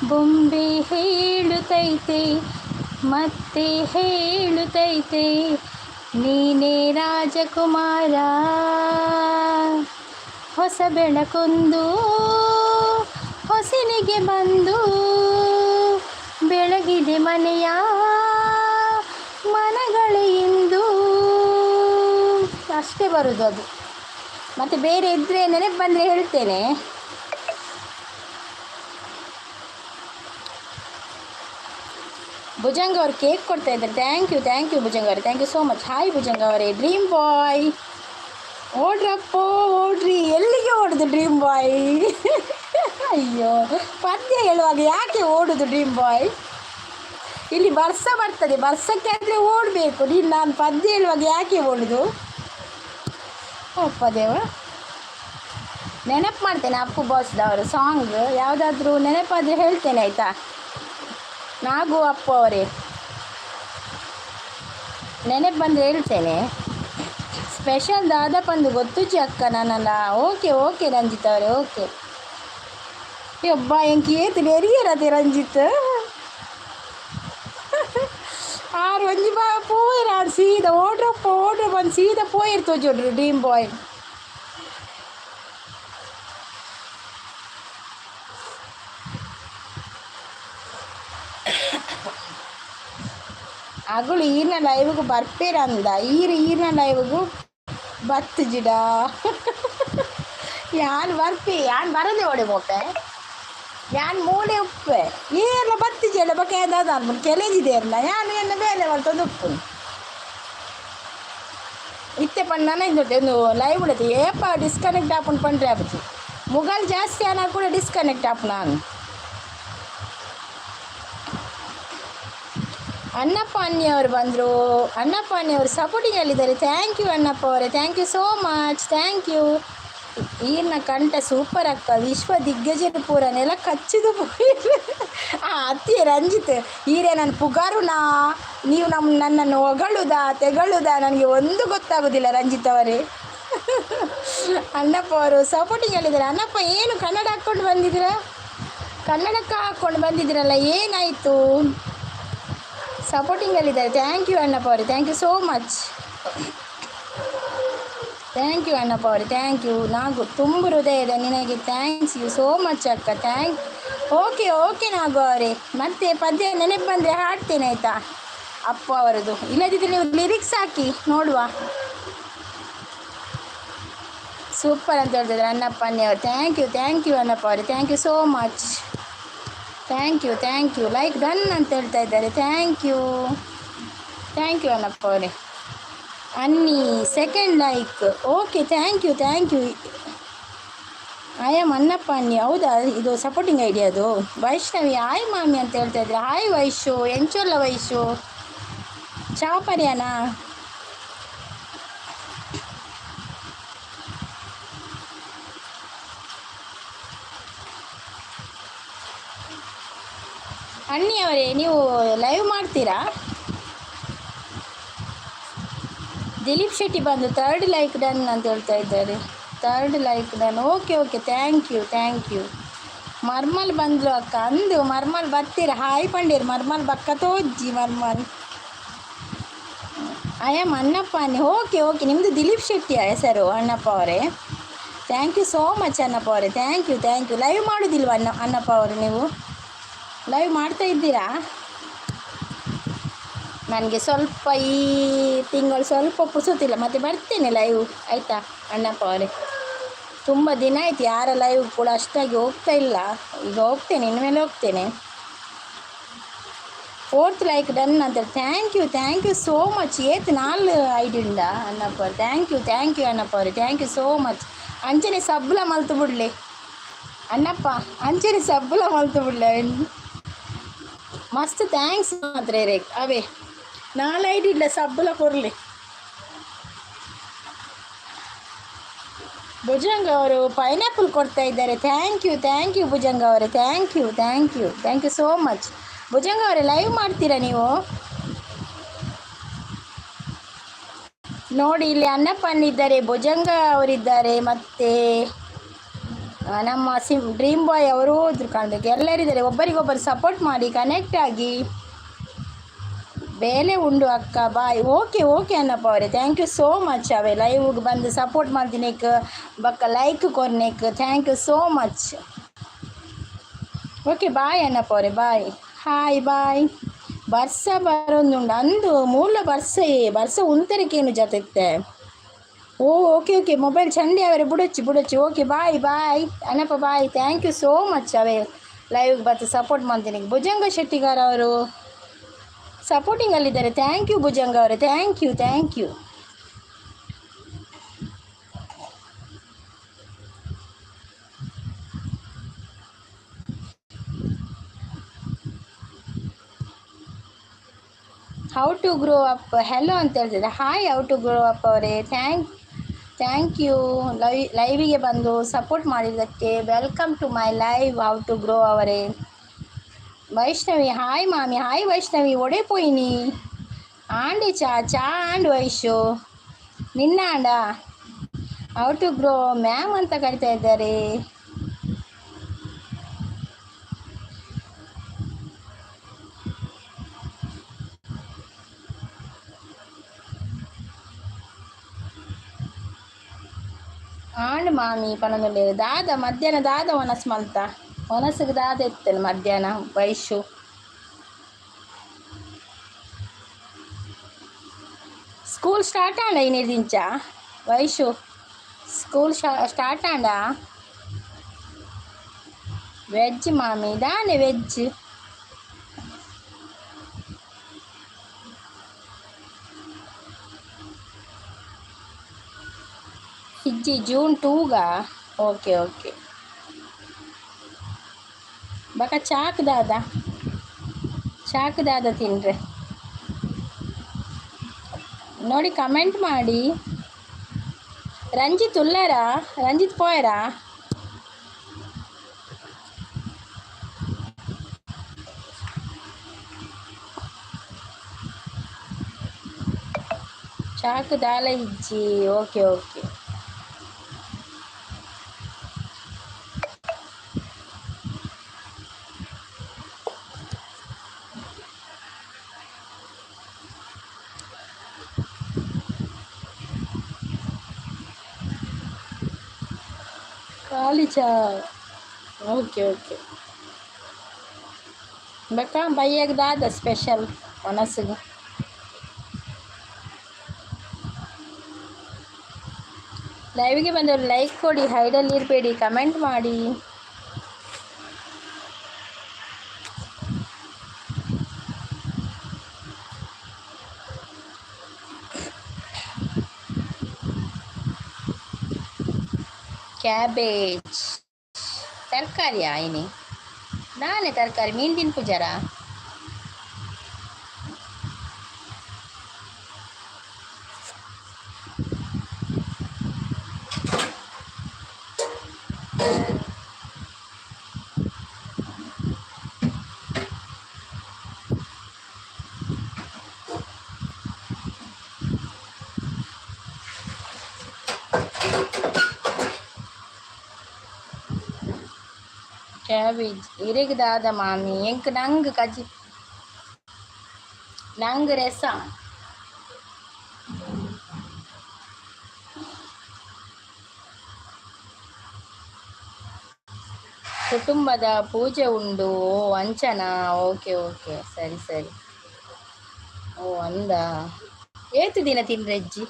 ಬೊಂಬೆ ಹೇಳುತ್ತೈತೆ, ಮತ್ತೆ ಹೇಳುತ್ತೈತೆ, ನೀನೇ ರಾಜಕುಮಾರ. ಹೊಸ ಬೆಳಕೊಂದು ಹೊಸಿಲಿಗೆ ಬಂದು ಬೆಳಗಿದೆ ಮನೆಯ ಮನಗಳೇ ಇಂದು. ಅಷ್ಟೇ ಬರುದು ಅದು. ಮತ್ತು ಬೇರೆ ಇದ್ದರೆ ನೆನಪು ಬಂದರೆ ಹೇಳ್ತೇನೆ. ಭುಜಂಗ ಅವರು ಕೇಕ್ ಕೊಡ್ತಾ ಇದ್ದಾರೆ. Thank you, thank you Bhujanga ಅವರೇ, thank you so much. Hi Bhujanga ಅವರೇ. ಡ್ರೀಮ್ ಬಾಯ್ ಓಡ್ರಪ್ಪೋ ಓಡ್ರಿ. ಎಲ್ಲಿಗೆ ಓಡುದು ಡ್ರೀಮ್ ಬಾಯ್? ಅಯ್ಯೋ, ಪದ್ಯ ಹೇಳುವಾಗ ಯಾಕೆ ಓಡುದು ಡ್ರೀಮ್ ಬಾಯ್? ಇಲ್ಲಿ ಬರ್ಸ ಬರ್ತದೆ, ಬರ್ಸಕ್ಕೆ ಆದರೆ ಓಡಬೇಕು. ನೀನು ನಾನು ಪದ್ಯ ಹೇಳುವಾಗ ಯಾಕೆ ಓಡುದು? ಅಪ್ಪ ದೇವ, ನೆನಪು ಮಾಡ್ತೇನೆ. ಅಪ್ಪು ಬಾಸ್ದವರು ಸಾಂಗ್ ಯಾವುದಾದ್ರೂ ನೆನಪಾದರೆ ಹೇಳ್ತೇನೆ, ಆಯಿತಾ? ನಾಗು ಅಪ್ಪು ಅವರೇ, ನೆನಪು ಬಂದರೆ ಹೇಳ್ತೇನೆ. ಸ್ಪೆಷಲ್ ದಾದಪ್ಪಂದು ಗೊತ್ತುಜಿ ಅಕ್ಕ ನನ್ನಲ್ಲ. ಓಕೆ ಓಕೆ ರಂಜಿತ್ ಅವರೇ, ಓಕೆ. ಯಬ್ಬ, ಎಂಕ್ ಏತ್ ನೆರಿಯರತೆ ರಂಜಿತ್. ಆರು ಒಂಜಿ ಬಾ ಪೋಯೆರ್ ಆರ್ ಸೀದಾ ಓಡ್ರಪ್ಪ ಓಡ್ರ ಬಂದು ಸೀದಾ ಪೋಯೆರ್ ತೋಜೋಡ್ರು ಡ್ರೀಮ್ ಬಾಯ್. ಅಗುಳು ಈರ್ನ ಲೈವ್ಗೆ ಬರ್ಪೇರಂದ. ಈರ್ ಈರ್ನ ಲೈವ್ಗೂ ಬತ್ತುಜಿಡ. ಯಾನ್ ಬರ್ಪಿ, ಯಾನ್ ಬರದೆ ಓಡೆ ಪೋಪೆ. ಯಾನ್ ಮೂಲೆ ಉಪ್ಪೆ ಏರ್ಲ ಬತ್ತಿಜೆಲ್ಲ ಬೊಕ ಏದಾದ ಕೆಲೆಜಿದೇರ್ಲ. ಯಾನ್ ಎನ್ನ ಬೇಲೆ ಮಲ್ತೊಂದು ಉಪ್ಪು ಇತ್ತೆ ಪಂಡ ಇಂದು ಒಂದು ಲೈವ್ ಉಡತೆ. ಏಪ ಡಿಸ್ಕನೆಕ್ಟ್ ಆಪುಂಡು ಪಂಡ್ರೆ ಆಪುಜಿ. ಮುಗಲ್ ಜಾಸ್ತಿ ಆನ ಕೂಡ ಡಿಸ್ಕನೆಕ್ಟ್ ಆಪುನ. ನಾನು ಅಣ್ಣಪ್ಪ ಅವರು ಬಂದರು. ಅಣ್ಣಪ್ಪ ಅವರು ಸಪೋರ್ಟಿಂಗ್ ಅಲ್ಲಿದ್ದಾರೆ. Thank you Annappa ಅವರೇ, thank you so much, thank you. ಈರ್ನ ಕಂಠ ಸೂಪರ್ ಅಕ್ಕ, ವಿಶ್ವ ದಿಗ್ಗಜರು ಪೂರ ನೆಲ ಕಚ್ಚಿದು. ಅತ್ತಿ ರಂಜಿತ್ ಈರೇ ನನ್ನ ಪುಗಾರುನಾ? ನೀವು ನಮ್ಮ ನನ್ನನ್ನು ಹೊಗಳುದಾ ತೆಗಳುದಾ ನನಗೆ ಒಂದು ಗೊತ್ತಾಗೋದಿಲ್ಲ ರಂಜಿತ್ ಅವರೇ. ಅಣ್ಣಪ್ಪ ಅವರು ಸಪೋರ್ಟಿಂಗ್ ಹೇಳಿದ್ದಾರೆ. ಅಣ್ಣಪ್ಪ, ಏನು ಕನ್ನಡ ಹಾಕ್ಕೊಂಡು ಬಂದಿದ್ದೀರಾ? ಕನ್ನಡಕ್ಕೆ ಹಾಕ್ಕೊಂಡು ಬಂದಿದ್ದೀರಲ್ಲ, ಏನಾಯಿತು? ಸಪೋರ್ಟಿಂಗಲ್ಲಿದ್ದಾರೆ. Thank you Annappa ಅವರೇ, thank you so much. Thank you Annappa ಅವರೇ, thank you. ನಾಗು, ತುಂಬ ಹೃದಯದ ನಿನಗೆ thanks you so much ಅಕ್ಕ. Thank okay okay ನಾಗು ಅವರೇ. ಮತ್ತೆ ಪದ್ಯ ನೆನಪು ಬಂದರೆ ಹಾಡ್ತೇನೆ, ಆಯಿತಾ? ಅಪ್ಪ ಅವರದು ಇಲ್ಲದಿದ್ದರೆ ನೀವು ಲಿರಿಕ್ಸ್ ಹಾಕಿ, ನೋಡುವ. ಸೂಪರ್ ಅಂತ ಹೇಳ್ತಿದ್ದಾರೆ ಅಣ್ಣಪ್ಪ ಅವರು. Thank you, thank you Annappa ಅವರೇ, thank you so much, thank you, thank you. Like done ಅಂತ ಹೇಳ್ತಾ ಇದ್ದಾರೆ. Thank you, thank you Annappa ಅವರೇ. ಅನ್ನಿ second like. Okay, thank you, thank you. I am Annappa ಅನ್ನಿ. ಹೌದಾ? ಇದು ಸಪೋರ್ಟಿಂಗ್ ಐಡಿಯಾ ಅದು. ವೈಷ್ಣವಿ ಹಾಯ್ ಮಾಮಿ ಅಂತ ಹೇಳ್ತಾ ಇದ್ದಾರೆ. ಹಾಯ್ ವೈಶು, ಎಂಚೊಲ್ಲ ವೈಶು? ಚಾಪರ್ಯಾನ? ಅಣ್ಣಿ ಅವರೇ, ನೀವು ಲೈವ್ ಮಾಡ್ತೀರಾ? ದಿಲೀಪ್ ಶೆಟ್ಟಿ ಬಂದು ಥರ್ಡ್ ಲೈಕ್ ಡನ್ ಅಂತ ಹೇಳ್ತಾ ಇದ್ದಾರೆ. Third like done. Okay okay, thank you, thank you. ಮರ್ಮಲ್ ಬಂದ್ಲು ಅಕ್ಕ ಅಂದು. ಮರ್ಮಲ್ ಬರ್ತೀರ? ಹಾಯ್ ಪಂಡೀರ್. ಮರ್ಮಲ್ ಬಕ್ಕ ತೋಜ್ಜಿ ಮರ್ಮಲ್. I am Annappa ಅನ್ನಿ. ಓಕೆ ಓಕೆ, ನಿಮ್ಮದು ದಿಲೀಪ್ ಶೆಟ್ಟಿಯ ಹೆಸರು ಅಣ್ಣಪ್ಪ ಅವರೇ? Thank you so much Annappa ಅವರೇ, thank you, thank you. Live ಮಾಡೋದಿಲ್ವ Annappa ಅವರು? ನೀವು ಲೈವ್ ಮಾಡ್ತಾ ಇದ್ದೀರಾ? ನನಗೆ ಸ್ವಲ್ಪ ಈ ತಿಂಗಳು ಸ್ವಲ್ಪ ಪುಸುತ್ತಿಲ್ಲ, ಮತ್ತೆ ಬರ್ತೇನೆ ಲೈವ್, ಆಯಿತಾ ಅಣ್ಣಪ್ಪ ಅವರೇ? ತುಂಬ ದಿನ ಆಯ್ತು, ಯಾರ ಲೈವ್ ಕೂಡ ಅಷ್ಟಾಗಿ ಹೋಗ್ತಾ ಇಲ್ಲ. ಈಗ ಹೋಗ್ತೇನೆ, ಇನ್ಮೇಲೆ ಹೋಗ್ತೇನೆ. ಫೋರ್ತ್ ಲೈಕ್ ಡನ್ ಅಂತ. Thank you, thank you so much. ಏತ್ ನಾಲ್ ಐಡಿ ಉಂಡ Annappa. Thank you, thank you Annappa ಅವರೇ, thank you so much. ಅಂಚನೆ ಸಬ್ಲ ಮಲ್ತು ಬಿಡ್ಲೆ ಅಣ್ಣಪ್ಪ, ಅಂಚನೆ ಸಬ್ಲ ಮಲ್ತು ಬಿಡ್ಲೆ. ಮಸ್ತ್ thanks ಮಾತ್ರ ರೇ. ಅವೇ ನಾಲ್ ಐಡಿ ಇಲ್ಲ, ಸಬ್ಬಲ ಕೊರ್ಲಿ. ಭುಜಂಗ ಅವರು ಪೈನಾಪಲ್ ಕೊಡ್ತಾ ಇದ್ದಾರೆ. Thank you, thank you Bhujanga ಅವರೇ. Thank you, thank you, thank you so much. Bhujanga ಅವರೇ, ಲೈವ್ ಮಾಡ್ತೀರಾ ನೀವು? ನೋಡಿ, ಇಲ್ಲಿ ಅನ್ನಪ್ಪನಿದ್ದಾರೆ, ಭುಜಂಗ ಅವರಿದ್ದಾರೆ, ಮತ್ತು ನಮ್ಮ ಸಿಮ್ ಡ್ರೀಮ್ ಬಾಯ್ ಅವರು ಇದ್ರು ಕಾಣಬೇಕು. ಎಲ್ಲರಿದ್ದಾರೆ. ಒಬ್ಬರಿಗೊಬ್ಬರು ಸಪೋರ್ಟ್ ಮಾಡಿ, ಕನೆಕ್ಟ್ ಆಗಿ. ಬೇಲೆ ಉಂಡು ಅಕ್ಕ, ಬಾಯ್. ಓಕೆ ಓಕೆ ಅನ್ನಪ್ಪ ಅವರೇ, thank you so much. ಅವೇ ಲೈವ್ಗೆ ಬಂದು ಸಪೋರ್ಟ್ ಮಾಡ್ತೀನಿ, ಬಕ್ಕ ಲೈಕ್ ಕೊರ್ನೇಕ್. Thank you so much. Okay, bye Annappa ಅವರೇ, ಬಾಯ್. Hi, bye. ಬರ್ಸ ಬರೋದುಂಡು ಅಂದು ಮೂಲ ಬರ್ಸ ಬರ್ಸ ಉಂತರಿಕೇನು ಜೊತೆ. ಓ, ಓಕೆ ಓಕೆ. ಮೊಬೈಲ್ ಚಂಡಿ ಅವರೇ, ಬುಡಚ್ಚಿ ಬುಡಚ್ಚಿ. Okay, bye bye Annappa, bye. Thank you so much. ಅವೇ ಲೈವ್ಗೆ ಬರ್ತು ಸಪೋರ್ಟ್ ಮಾಡ್ತೀನಿ. ಭುಜಂಗ ಶೆಟ್ಟಿಗಾರ್ ಅವರು ಸಪೋರ್ಟಿಂಗಲ್ಲಿದ್ದಾರೆ. Thank you Bhujanga ಅವರೇ, thank you, thank you. How to grow up hello ಅಂತ ಹೇಳ್ತಿದ್ದೆ. Hi how to grow up ಅವರೇ, thank you ಲೈವಿಗೆ ಬಂದು ಸಪೋರ್ಟ್ ಮಾಡಿದ್ದಕ್ಕೆ. Welcome to my live, how to grow ಅವರೇ. ವೈಷ್ಣವಿ ಹಾಯ್ ಮಾಮಿ, ಹಾಯ್ ವೈಷ್ಣವಿ. ಒಡೆ ಪೋಯಿನಿ ಆಂಡಿ ಚಾ ಚಾ ಆಂಡ್ ವೈಶು ನಿನ್ನ ಆಂಡ. How to grow ma'am ಅಂತ ಕರಿತಾ ಇದ್ದಾರೆ. ಆಂಡ್ ಮಾಮಿ ಪನೊಂದುಲ್ಲೆರ್. ದಾದ ಮಧ್ಯಾಹ್ನ ದಾದ ಒನಸ್ ಮಲ್ತ? ಒನಸ್ಗೆ ದಾದ ಇತ್ತೇನೆ ಮಧ್ಯಾಹ್ನ ವೈಶು? ಸ್ಕೂಲ್ ಸ್ಟಾರ್ಟ್ ಆಂಡ ಇನಿರ್ದಿಂಚ ವೈಶು? ಸ್ಕೂಲ್ ಸ್ಟಾರ್ಟ್ ಆಂಡ? ವೆಜ್ ಮಾಮಿ, ದಾನೆ ವೆಜ್? ಇಜ್ಜಿ, ಜೂನ್ 2ಗಾ? Okay okay. ಬಕ ಚಾಕ್ ದಾದ? ಚಾಕ್ ದಾದ ತಿನ್ರೆ? ನೋಡಿ, ಕಮೆಂಟ್ ಮಾಡಿ. ರಂಜಿತ್ ಉಲ್ಲಾರಾ? ರಂಜಿತ್ ಪೋಯರಾ? ಚಾಕ್ ದಾಲ ಇಜ್ಜಿ. Okay okay. ಖಾಲಿ ಚಾ. Okay okay. ಬಕ್ಕ ಬೈಯಾಗ ದಾದ ಸ್ಪೆಷಲ್ ಒನಸ್ಗೆ? ಲೈವ್ಗೆ ಬಂದವರು ಲೈಕ್ ಕೊಡಿ, ಹೈಡಲ್ಲಿ ಇರಬೇಡಿ, ಕಮೆಂಟ್ ಮಾಡಿ. ಕ್ಯಾಬೇಜ್ ತರಕಾರಿಯಾ ಇನಿ? ನಾಳೆ ತರಕಾರಿ ಮೀನು ತಿನ್ಪುಜಾರಾ? ಕ್ಯಾಬೇಜ್ ಇರೆಗ್ ದಾದ ಮಾಮಿ? ಎಂಕ್ ನಂಗ್ ಕಜಿ, ನಂಗ್ ರಸ. ಕುಟುಂಬದ ಪೂಜೆ ಉಂಡು. ಓ ಅಂಚನಾ? ಓಕೆ ಓಕೆ, ಸರಿ ಸರಿ. ಓ ಅಂದ. ಏತು ದಿನ ತಿಂದ್ರೆಜ್ಜಿ?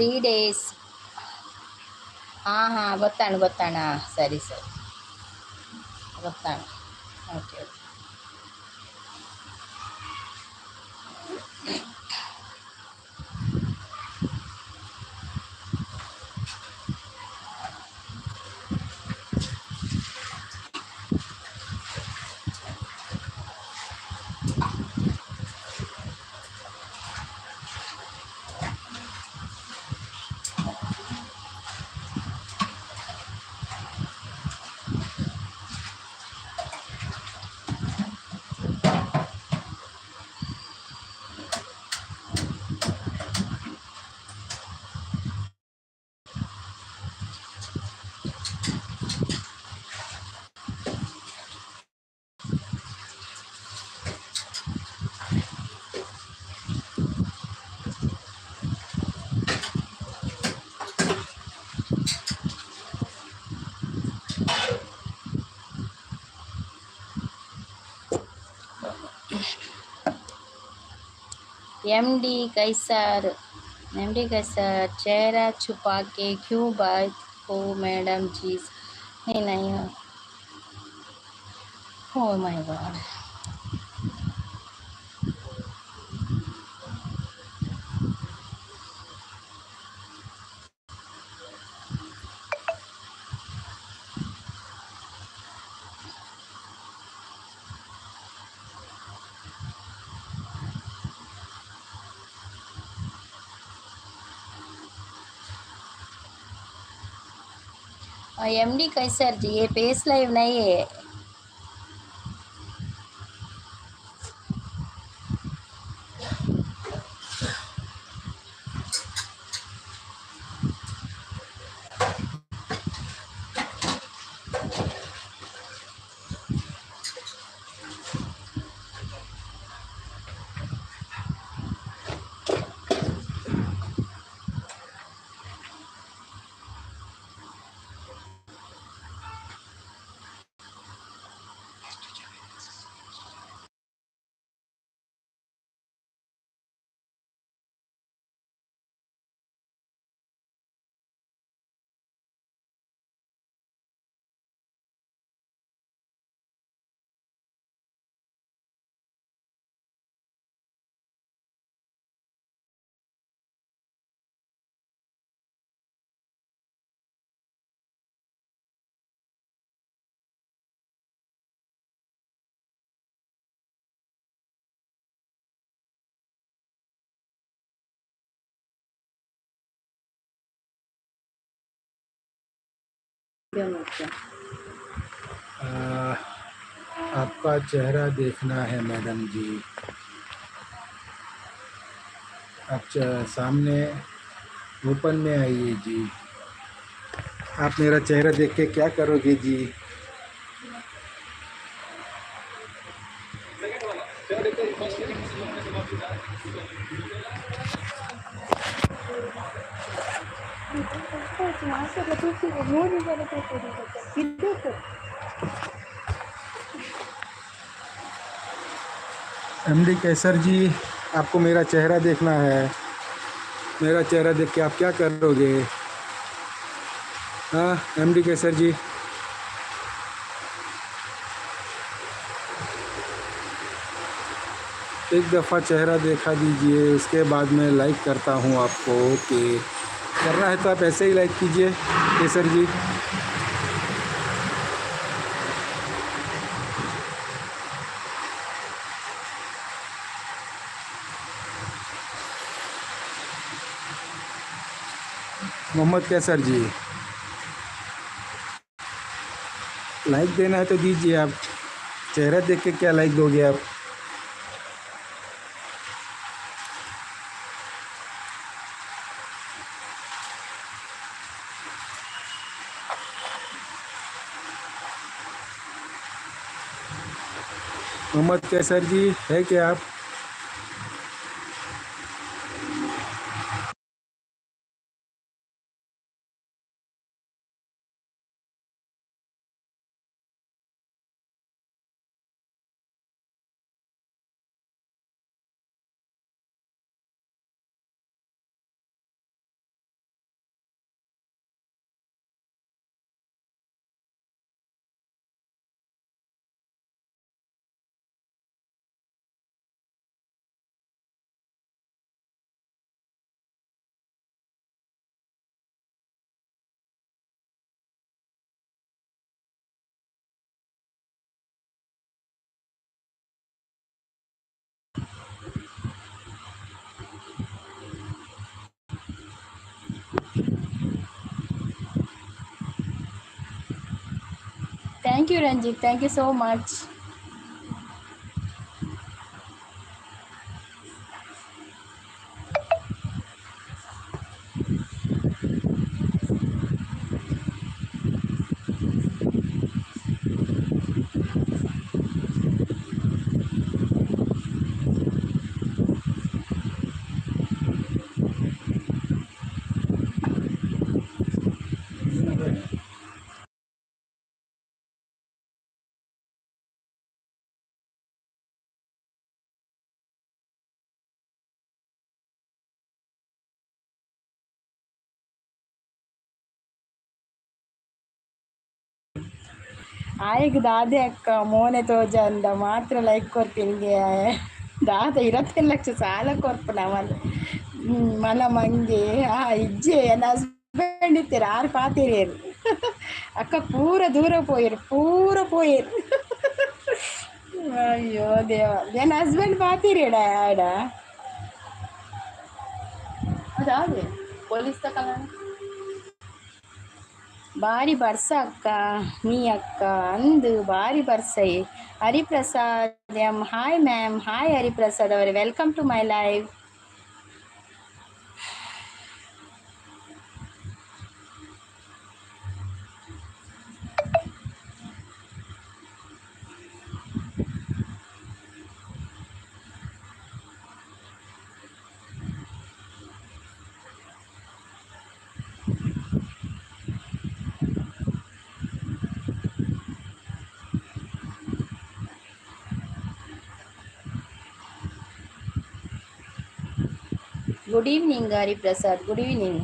3 ಡೇಸ್. ಹಾಂ ಹಾಂ, ಗೊತ್ತಾಣ್ ಗೊತ್ತಾಣ. ಸರಿ ಸರಿ, ಗೊತ್ತಾಣ. Okay okay. MD Kaiser, MD Kaiser, चेहरा छुपा के क्यों बात हो मैडम जी? नहीं नहीं, ओ my God. MD Kaiser जी, ये फेस लाइव नहीं है। आपका चेहरा देखना है मैडम जी। आप सामने ओपन में आइए जी। आप मेरा चेहरा देख के क्या करोगे जी? एमडी कैसर जी, आपको मेरा चेहरा देखना है। मेरा चेहरा देख के आप क्या करोगे? हाँ एमडी कैसर जी, एक दफ़ा चेहरा देखा दीजिए, उसके बाद मैं लाइक करता हूँ आपको। ओके, करना है तो आप ऐसे ही लाइक कीजिए केसर जी। मोहम्मद कैसर जी, लाइक देना है तो दीजिए। आप चेहरा देख के क्या लाइक दोगे आप? मोहम्मद कैसर जी है क्या आप? Thank you Ranjith, thank you so much. ಆಯಗ್ ದಾದೆ ಅಕ್ಕ ಮೋನೆ ತೋಜಂದ ಮಾತ್ರ ಲೈಕ್ ಕೊರ್ಪಿನ್ಗೆ. ದಾದ 25 ಲಕ್ಷ ಸಾಲ ಕೊರ್ಪುನ ಮನ ಮಂಗೆ. ಆ ಇಜ್ಜೆ, ಎನ್ನ ಹಸ್ಬೆಂಡ್ ಇತ್ತೆರ್, ಆರು ಪಾತೆರಿಯರು. ಅಕ್ಕ ಪೂರ ದೂರ ಪೋಯೆರ್, ಪೂರ ಪೋಯೆರ್. ಅಯ್ಯೋ ದೇವ, ಎನ್ನ ಹಸ್ಬೆಂಡ್ ಪಾತೆರಿಯಡ ಆಡ. ಅದಾದೆ ಪೊಲೀಸ್ ತಕಲ. ಬಾರಿ ಬರ್ಸ ಅಕ್ಕ ನೀ ಅಕ್ಕ ಅಂದು ಬಾರಿ ಬರ್ಸೈ. Hariprasad M, hi ma'am. Hi Hariprasad ಅವರೇ, welcome to my live. Good evening Hariprasad, good evening.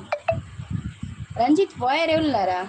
Ranjith ಪೋಯರೆ ಉಲ್ಲಾರಾ?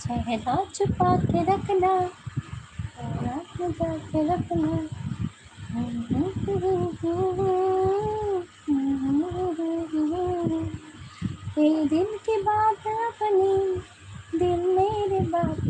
चेहरा छुपा के रखना, रात में जाके रखना। तेरे दिल की बात अपनी दिल मेरे बात।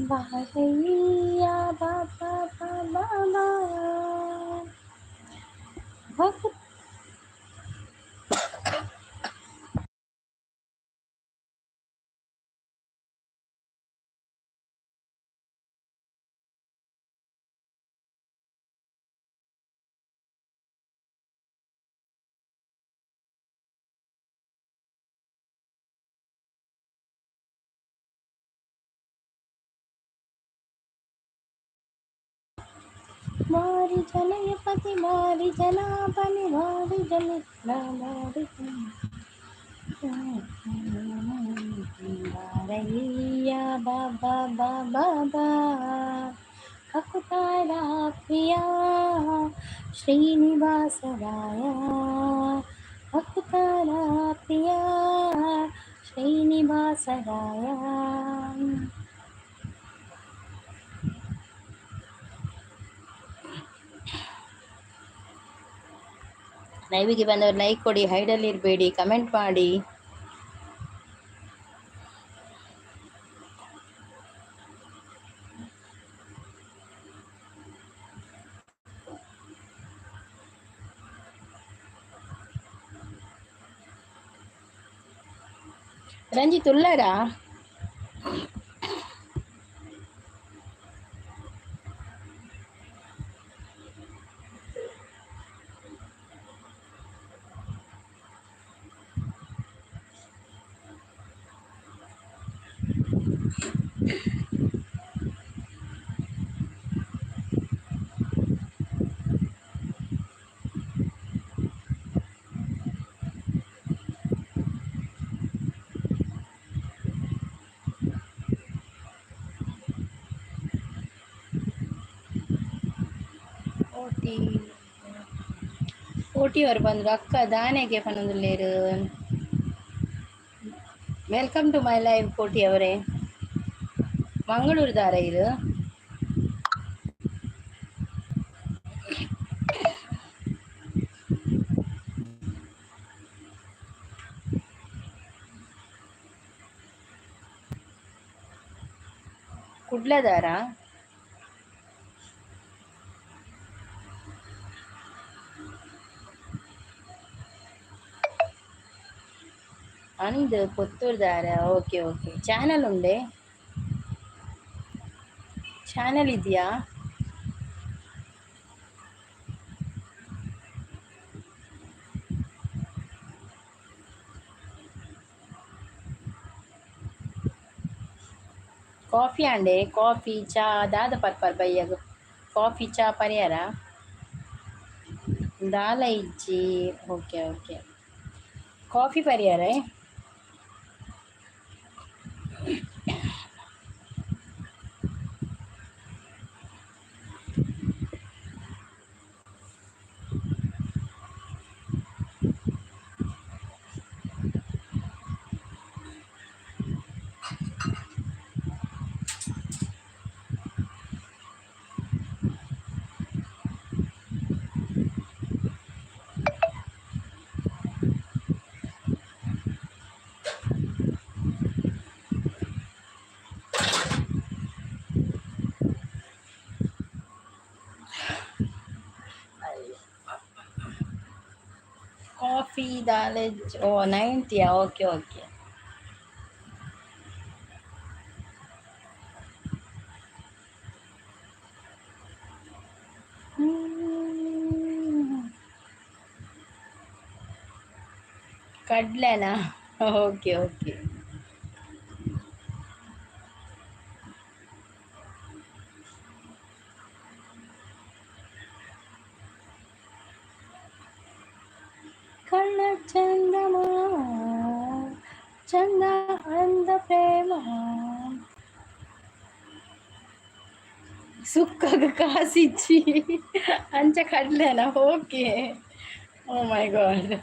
ಬಾರಯ್ಯ ಬಾಬಾ ಬಾಬಾ ಭಕ್ತ. ಮಾರಿ ಜನಯಪತಿ ಮಾರಿ ಜನಾಪನಿ ಮಾರಿ ಜನ ಮಾರಿ ಬಾರಯ್ಯ ಬಾಬಾ ಬಾಬಾ ಬಾ ಭಕ್ತಾರ ಪ್ರಿಯ ಶ್ರೀನಿವಾಸರಾಯ, ಭಕ್ತಾರ ಪ್ರಿಯ ಶ್ರೀನಿವಾಸರಾಯ. ಲೈವಿಗೆ ಬಂದವರು ಲೈಕ್ ಕೊಡಿ, ಹೈಡಲ್ಲಿ ಇರಬೇಡಿ, ಕಮೆಂಟ್ ಮಾಡಿ. ರಂಜಿತ್ ಉಲ್ಲಾರಾ? ಓಟಿ ಓಟಿ ಅವರು ಬಂದರು. ಅಕ್ಕ ದಾನೆಗೆ ಪನೊಂದುಲ್ಲೇರು. Welcome to my live ಕೋಟಿ ಅವರೇ. ಮಂಗಳೂರು ದಾರ ಇದು? ಕುಡ್ಲದಾರ? ಅಂದ್ ಪುತ್ತೂರ್ದಾರ. Okay okay. ಚಾನಲ್ ಉಂಡೆ? ಚಾನಲ್ ಇದೆಯಾ? ಕಾಫಿ ಅಂಡೆ? ಕಾಫಿ ಚಾ ದಾದ ಪರ್ಪರ್ ಬಯ್ಯಗ? ಕಾಫಿ ಚಾ ಪರಿಯಾರ ದಾಲ ಇಜ್ಜಿ. Okay okay. ಕಾಫಿ ಪರಿಯಾರ? ಕಾಫಿ ದಾಲ್. ಓ, 90ಯಾ? Okay okay. ಕಡಲೆನಾ? Okay okay. ಕಳ್ಳ ಚಂದಮಾಮ ಚಂದ ಅಂದ ಪ್ರೇಮ. ಸುಕ್ಕಗ ಕಾಸಿಚ್ಚಿ ಅಂಚ ಕಡಲೆನಾ? ಓಕೆ. ಓ ಮೈ ಗಾಡ್.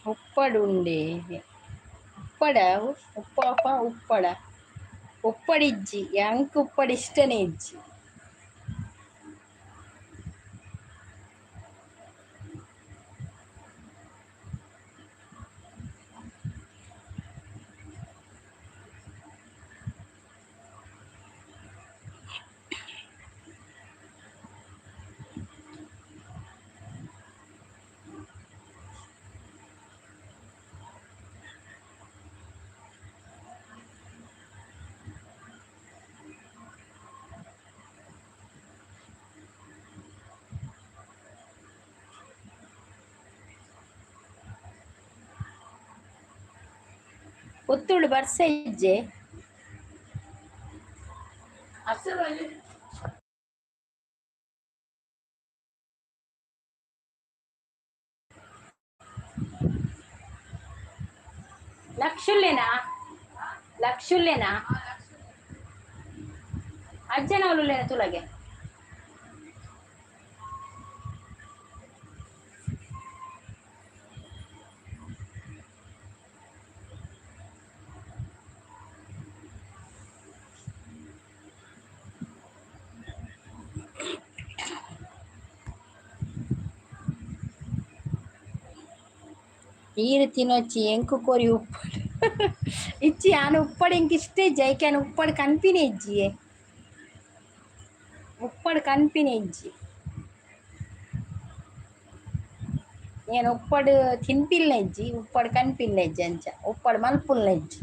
ಉಪ್ಪಡುಂಡೆ ಉಪ್ಪಡ ಉಪ್ಪ ಉಪ್ಪಡ ಉಪ್ಪಡಿಜ್ಜಿ ಯಾಂಕ್ ಉಪ್ಪಡ್ ಇಷ್ಟನೇ ಇಜ್ಜಿ. ಪುತ್ತೂರು ಬರ್ಸ ಇಜ್ಜೆ. ಲಕ್ಷುಲ್ಲೇನಾ ಲಕ್ಷುಲ್ಲೇನಾ ಅಜ್ಜನ ತುಲಗೆ. ಈರು ತಿನ್ನೊಚ್ಚಿ ಎಂಕು ಕೋರಿ ಉಪ್ಪಡು ಇಚ್ಚಿ ಆನು ಉಪ್ಪಡು ಇಂಕ ಇಷ್ಟ ಇಜ್ಜಿ ಐಕೆ ಆನು ಉಪ್ಪಡು ಕನ್ಪಿನೇ ಇಜ್ಜಿಯೇ ಉಪ್ಪಡು ಕನ್ಪಿನೇ ಇಜ್ಜಿ. నేను ಉಪ್ಪಡು ತಿನ್ಪಿಲ್ನ ಇಜ್ಜಿ ಉಪ್ಪಡು ಕನ್ಪಿಲ್ನ ಇಜ್ಜಿ ಅಂಚ ಉಪ್ಪಡು ಮಲ್ಪುಲ್ನ ಇಜ್ಜಿ.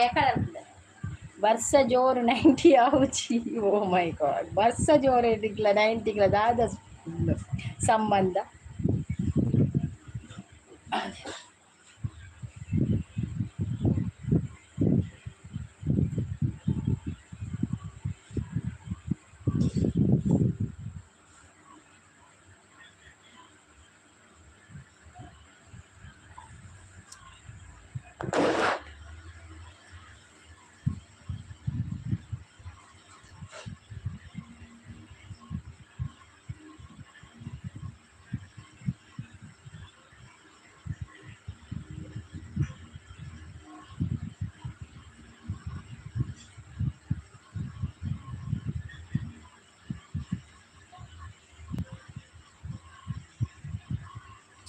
ಎಕ್ಕಡ ಬರ್ಸ ಜೋರು 90 ಆವುಚಿ. ಓ ಮೈ ಗಾಡ್, ಬರ್ಸ ಜೋರು ಇಡ್ಲ 90ಗ್ಲ ದಾದ ಸಂಬಂಧ?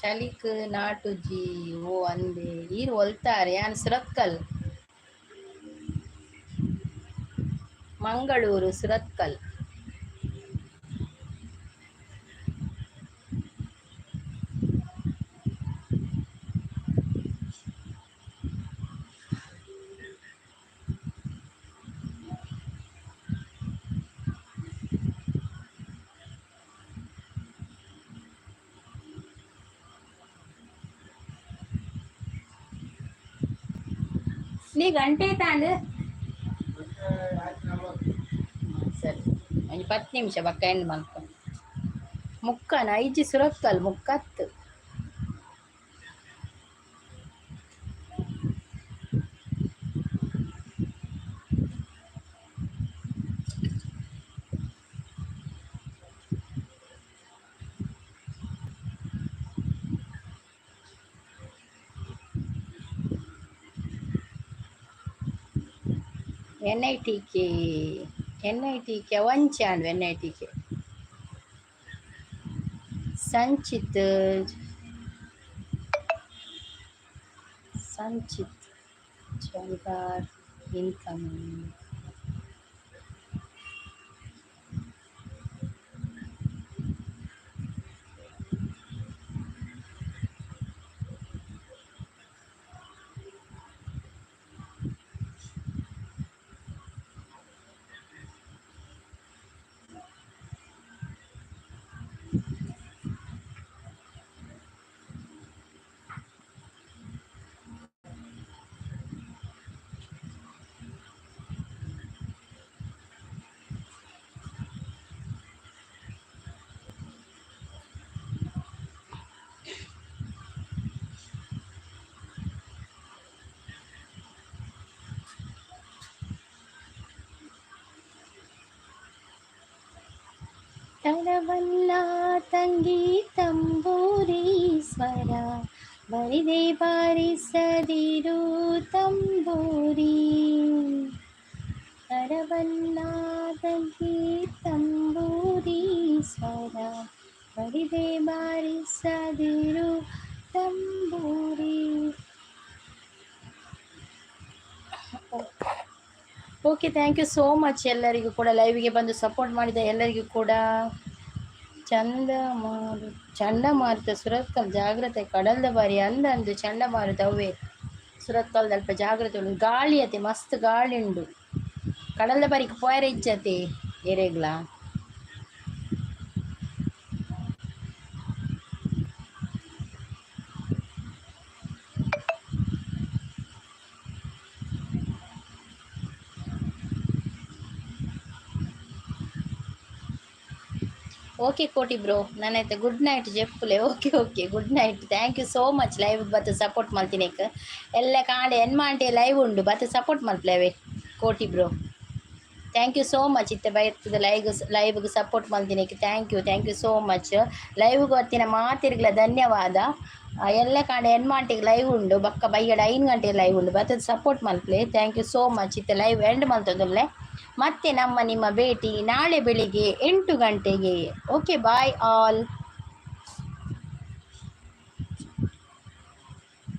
ಚಳಿಕ್ ನಾಟುಜಿ ಓ ಅಂದೆ ಈರ್ ಒಲ್ತಾರೆ ಯಾನ್ ಸುರತ್ಕಲ್ ಮಂಗಳೂರು ಸುರತ್ಕಲ್. ನೀ ಗಂಟೆ ತಾಂಡ್ ಸರಿ ಒಂಜಿ 10 ನಿಮಿಷ ಬಕ್ಕ ಎಂಡ್ ಮಲ್ಪ ಮುಕ್ಕನ ಐಜಿ ಸುರತ್ಕಲ್ ಮುಕ್ಕತ್ತು. ಎನ್ಐಟಿಕೆ ಎನ್ಐಟಿಕೆ ವಂಚಾಂಡ್ ಎನ್ಐಟಿಕೆ ಸಂಚಿತ್ ಸಂಚಿತ್ ಚಂಗಾರ್ ಇನ್ಕಮ್. ತರವಲ್ಲ ತಂಗಿ ತಂಬೂರಿ ಸ್ವರ ಬರಿದೆ ಬಾರಿಸದಿರು ತಂಬೂರಿ. ತರವಲ್ಲ ತಂಗಿ ತಂಬೂರಿ ಸ್ವರ ಬರಿದೆ ಬಾರಿಸದಿರು ತಂಬೂರಿ. Okay, thank you so much ಎಲ್ಲರಿಗೂ ಕೂಡ. ಲೈವ್ಗೆ ಬಂದು ಸಪೋರ್ಟ್ ಮಾಡಿದ ಎಲ್ಲರಿಗೂ ಕೂಡ. ಚಂಡಮಾರುತ ಸುರತ್ಕಲ್ ಜಾಗ್ರತೆ. ಕಡಲ್ದ ಬಾರಿ ಅಂದಂದು ಚಂಡಮಾರುತ ಅವೇ ಸುರತ್ಕಲ್ದಲ್ಪ ಜಾಗ್ರತೆ ಉಂಡು. ಗಾಳಿ ಅತೆ, ಮಸ್ತ್ ಗಾಳಿ ಉಂಡು. ಕಡಲ್ದ ಬಾರಿಗೆ ಪೋಯರ ಇಜ್ಜತೆ ಏರೆಗ್ಲಾ. ಓಕೆ ಕೋಟಿ ಬ್ರೋ, ನಾನೈತೆ ಗುಡ್ ನೈಟ್ ಜೆಪ್ಪುಲೆ. Okay okay, good night. Thank you so much live ಬತ್ತು ಸಪೋರ್ಟ್ ಮಲ್ತಿನೇಕ್. ಎಲ್ಲ ಕಾಂಡೆ ಎನ್ಮಾಂಟೆ ಲೈವ್ ಉಂಡು, ಬತ್ತು ಸಪೋರ್ಟ್ ಮಲ್ಪಲೇವೆ. Koti bro, thank you so much. ಇತ್ತೆ ಬೈರ್ತದೆ ಲೈವ್ಗೆ ಸಪೋರ್ಟ್ ಮಲ್ತಿನೇಕ್. Thank you, thank you so much. ಲೈವ್ಗೆ ಬರ್ತಿನ ಮಾತಿರ್ಗ್ಲ ಧನ್ಯವಾದ. ಎಲ್ಲ ಕಾಂಡೆ ಎನ್ಮಾಂಟಿಗೆ ಲೈವ್ ಉಂಡು, ಬಕ್ಕ ಬೈಯಡ 5 ಗಂಟೆ ಲೈವ್ ಉಂಡು, ಬತ್ತದ ಸಪೋರ್ಟ್ ಮಲ್ಪಲೆ. Thank you so much. ಇತ್ತೆ ಲೈವ್ ಎಂಡ್ ಮಲ್ತೊಂದುಲ್ಲೆ. ಮತ್ತೆ ನಮ್ಮ ನಿಮ್ಮ ಭೇಟಿ ನಾಳೆ ಬೆಳಿಗ್ಗೆ 8 ಗಂಟೆಗೆ. Okay, bye all.